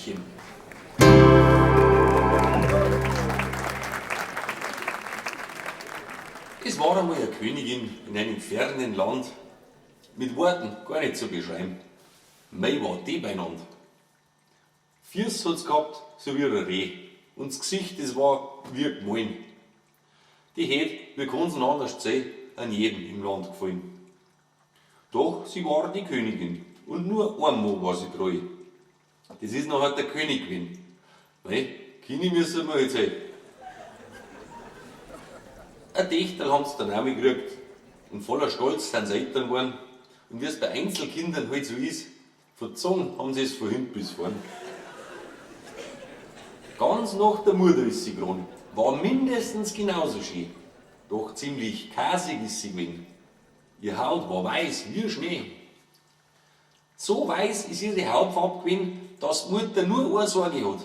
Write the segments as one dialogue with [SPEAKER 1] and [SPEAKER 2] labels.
[SPEAKER 1] Schneewittchen. Es war einmal eine Königin in einem fernen Land, mit Worten gar nicht zu beschreiben. Mei war die beieinander. Füße hat's gehabt, so wie ein Reh, und das Gesicht, das war wie gemahlen. Die hätt, wie kann's denn anders sein, an jedem im Land gefallen. Doch sie war die Königin und nur einmal war sie treu. Das ist nachher der König gewesen. Mei, Kini müssen wir halt sein. Ein Techterl haben sie dann auch mal gekriegt und voller Stolz sind sie Eltern geworden. Und wie es bei Einzelkindern halt so ist, verzogen haben sie es von hinten bis vorn. Ganz nach der Mutter ist sie geworden, war mindestens genauso schön, doch ziemlich kasig ist sie gewesen. Ihr Haut war weiß wie Schnee. So weiß ist ihre Hautfarbe gewesen, dass die Mutter nur eine Sorge hat,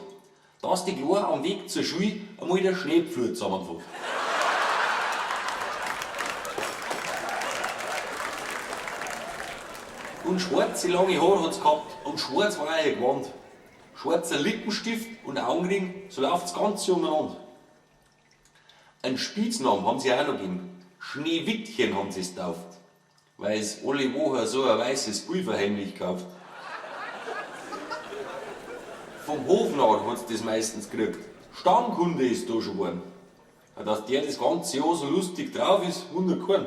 [SPEAKER 1] dass die Kleine am Weg zur Schule einmal der Schneepflug zusammenfällt. Und schwarze lange Haare hat's gehabt und schwarz war ihr Gewand. Schwarzer Lippenstift und Augenring, so läuft's Ganze umeinander. Einen Spitznamen haben sie auch noch gegeben. Schneewittchen haben sie's tauft, weil's alle Wochen so ein weißes Pulver heimlich kauft. Vom Hofnarr hat's das meistens gekriegt. Stammkunde ist da schon geworden. Dass der das ganze Jahr so lustig drauf ist, wundert keinen.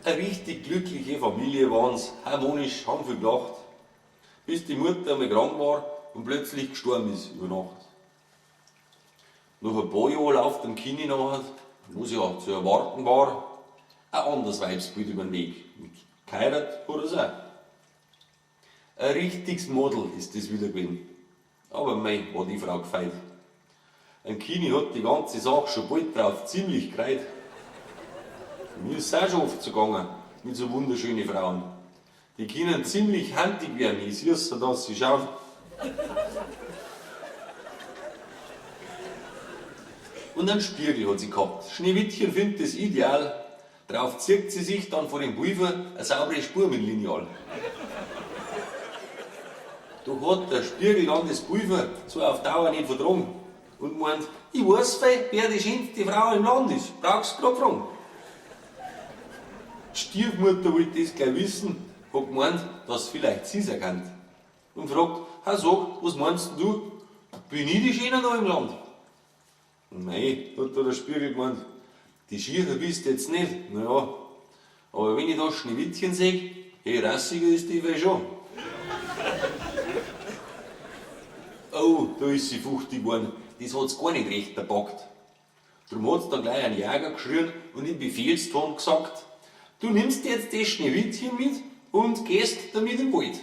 [SPEAKER 1] Eine richtig glückliche Familie waren's, harmonisch, haben viel gelacht, bis die Mutter einmal krank war und plötzlich gestorben ist über Nacht. Nach ein paar Jahren läuft dem Kini nachher, was ja zu erwarten war, ein anderes Weibsbild über den Weg. Und geheiratet hat er's auch. Ein richtiges Model ist das wieder gewesen. Aber mei, war die Frau gefeit. Ein Kini hat die ganze Sache schon bald drauf ziemlich gereit. Mir ist es auch schon oft so gegangen mit so wunderschönen Frauen. Die können ziemlich handig werden, ich seh's, dass sie schauen. Und einen Spiegel hat sie gehabt. Schneewittchen findet das ideal. Drauf zieht sie sich dann vor dem Pulver eine saubere Spur mit dem Lineal. Doch hat der Spiegel dann das Pulver so auf Dauer nicht vertragen und meint, ich weiß fei, wer die schönste Frau im Land ist, brauchst grad fragen. Die Stiefmutter wollte das gleich wissen, hat gemeint, dass vielleicht sie's erkannt. Und fragt, ha sag, was meinst denn du? Bin ich die Schöne da im Land? Mei, hat da der Spiegel gemeint, die Schiere bist jetzt nicht, na ja, aber wenn ich da Schneewittchen seh, hey, rassiger ist die wohl schon. Oh, da ist sie fuchtig geworden, das hat's gar nicht recht erpackt. Drum hat's dann gleich einen Jäger geschrien und im Befehlston gesagt, du nimmst jetzt das Schneewittchen mit und gehst damit im Wald.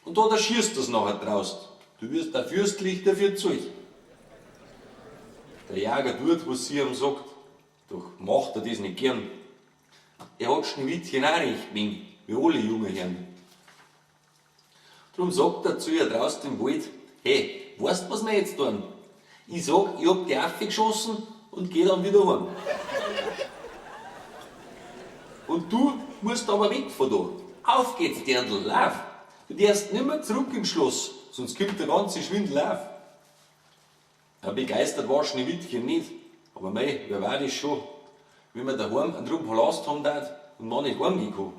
[SPEAKER 1] Und da schießt du's nachher draus. Du wirst da fürstlich dafür gezahlt. Der Jäger tut, was sie ihm sagt, doch macht er das nicht gern. Er hat Schneewittchen auch recht mögen, wie alle jungen Herren. Drum sagt er zu ihr draußen im Wald, hey, weißt du, was wir jetzt tun? Ich sag, ich hab die Affe geschossen und geh dann wieder heim. Und du musst aber weg von da. Auf geht's, Dirndl, lauf! Du darfst nimmer zurück ins Schloss, sonst kommt der ganze Schwindel auf. Ja, begeistert war Schneewittchen nicht, aber mei, wer war das schon, wenn man daheim einen Trupp verlassen haben darf und noch nicht heimgehen kann.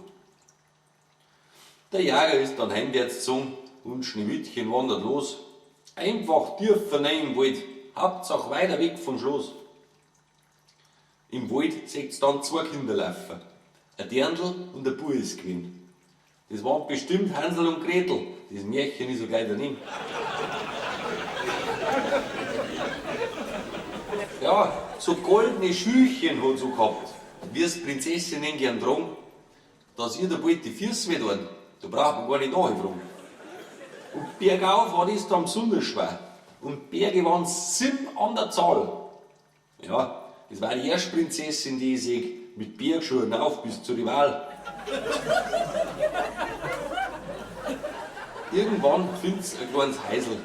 [SPEAKER 1] Der Jäger ist dann heimwärts gezogen und Schneewittchen wandert los. Einfach tiefer rein im Wald, Hauptsache weiter weg vom Schloss. Im Wald sieht's dann zwei Kinder laufen. Ein Dirndl und ein Bub ist gewesen. Das waren bestimmt Hansel und Gretel, das Märchen ist ja gleich daneben. Ja, so goldene Schüchchen hat sie gehabt, wie es Prinzessinnen gern tragen, dass ihr da bald die Füße weh tun, da braucht man gar nicht nachfragen. Und bergauf war das dann besonders schwer. Und Berge waren 7 an der Zahl. Ja, das war die erste Prinzessin, die ich seh, mit Bergschuhen auf bis zur Rival. Irgendwann find's ein kleines Häusl,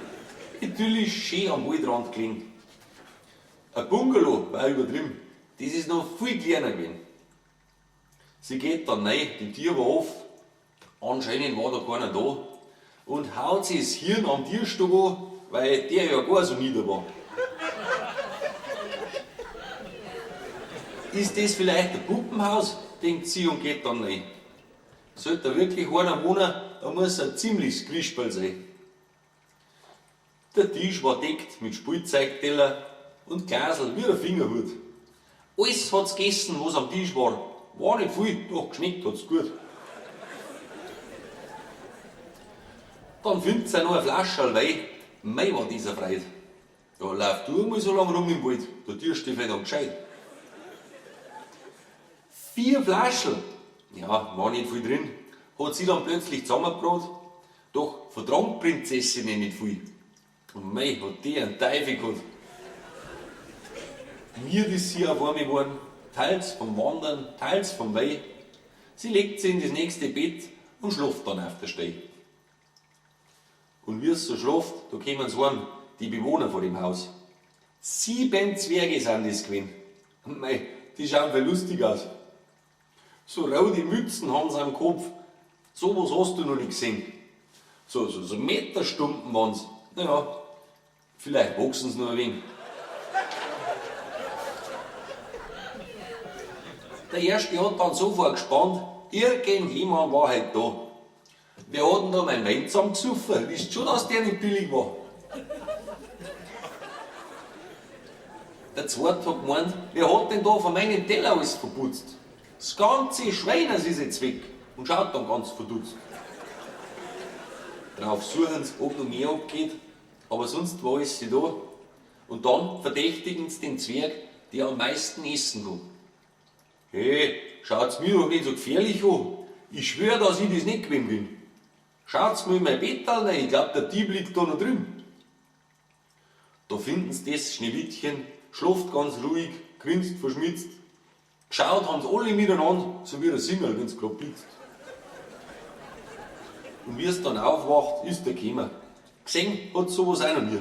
[SPEAKER 1] idyllisch schön am Waldrand gelegen. Ein Bungalow war übertrieben, das ist noch viel kleiner gewesen. Sie geht dann rein, die Tür war offen, anscheinend war da keiner da. Und haut sich das Hirn am Tierstock an, weil der ja gar so nieder war. Ist das vielleicht ein Puppenhaus? Denkt sie und geht dann rein. Sollte da wirklich einer wohnen, da muss ein ziemliches Grisperl sein. Der Tisch war deckt mit Spielzeugteller und Glasl wie ein Fingerhut. Alles hat's gegessen, was am Tisch war. War nicht viel, doch geschmeckt hat's gut. Dann findet sie noch eine Flasche Wein. Mei war dieser Freude. Ja, lauf du einmal so lang rum im Wald, da tust du dich vielleicht dann gescheit. 4 Flaschen, ja, war nicht viel drin, hat sie dann plötzlich zusammengebracht, doch vertrank Prinzessin nicht viel. Und mei, hat die einen Teufel gehabt. Mir ist sie auf einmal geworden, teils vom Wandern, teils vom Wein. Sie legt sich in das nächste Bett und schläft dann auf der Stelle. Und wie es so schläft, da kommen sie heim, die Bewohner von dem Haus. 7 Zwerge sind das gewesen. Mei, die schauen voll lustig aus. So rote Mützen haben sie am Kopf. So was hast du noch nicht gesehen. So Meterstumpen waren's. Naja, vielleicht wachsen sie noch ein wenig. Der erste hat dann sofort gespannt, irgendjemand war halt da. Wer hat denn da mein Wein zusammengesoffen? Wisst schon, dass der nicht billig war. Der zweite hat gemeint, wer hat denn da von meinem Teller alles verputzt? Das ganze Schwein ist jetzt weg und schaut dann ganz verdutzt. Drauf suchen sie, ob noch mehr abgeht, aber sonst war alles da. Und dann verdächtigen sie den Zwerg, der am meisten essen kann. Hey, schaut's mir doch nicht so gefährlich an. Ich schwör, dass ich das nicht gewesen bin. Schaut's mir in mein Bett rein, ich glaub, der Dieb liegt da noch drin. Da finden sie das Schneewittchen, schläft ganz ruhig, grinst verschmitzt. Geschaut haben's alle miteinander, so wie der Singer, wenn's grad blitzt. Und wie es dann aufwacht, ist der gekommen. Gesehen hat sowas auch noch nie.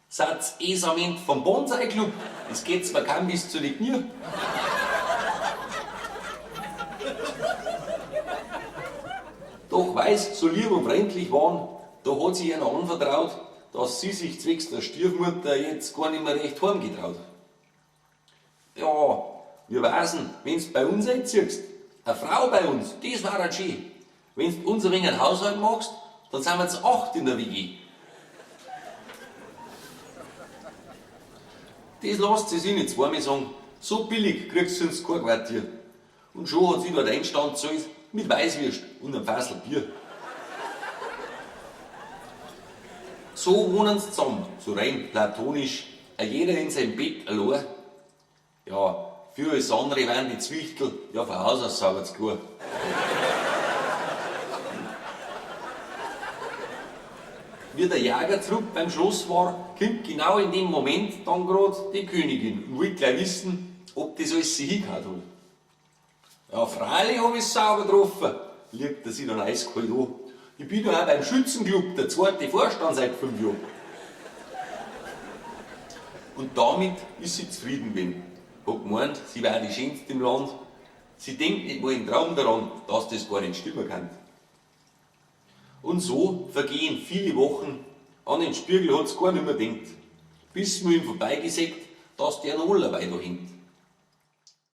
[SPEAKER 1] Seid's eh am Ende vom Bonsai-Club, es geht zwar kaum bis zu den Knie. Doch weil's so lieb und freundlich waren, da hat sich einer anvertraut, dass sie sich zwecks der Stiefmutter jetzt gar nicht mehr recht heimgetraut. Ja, wir weißen, wenn's bei uns einziehst, eine Frau bei uns, das war halt schön. Wenn's uns ein wenig einen Haushalt machst, dann sind wir zu 8 in der WG. Das lässt sie sich nicht zweimal sagen, so billig kriegst du sonst kein Quartier. Und schon hat sie dort Einstand gezahlt mit Weißwürst und einem Fassel Bier. So wohnen sie zusammen, so rein platonisch, a jeder in seinem Bett allein. Ja, für alles andere waren die Zwichtel ja von Haus aus sauber zu klar. Wie der Jäger zurück beim Schloss war, kommt genau in dem Moment dann grad die Königin und wollte gleich wissen, ob das alles sich hingehauen hat. Ja, freilich hab ich's sauber getroffen, legt er sich dann eiskalt an. Ich bin ja auch beim Schützenclub, der zweite Vorstand seit 5 Jahren. Und damit ist sie zufrieden gewesen. Hat gemeint, sie war die Schönste im Land. Sie denkt nicht mal im Traum daran, dass das gar nicht stimmen kann. Und so vergehen viele Wochen, an den Spiegel hat's gar nicht mehr gedacht, bis man ihm vorbeigesagt, dass der noch allerweil da hängt.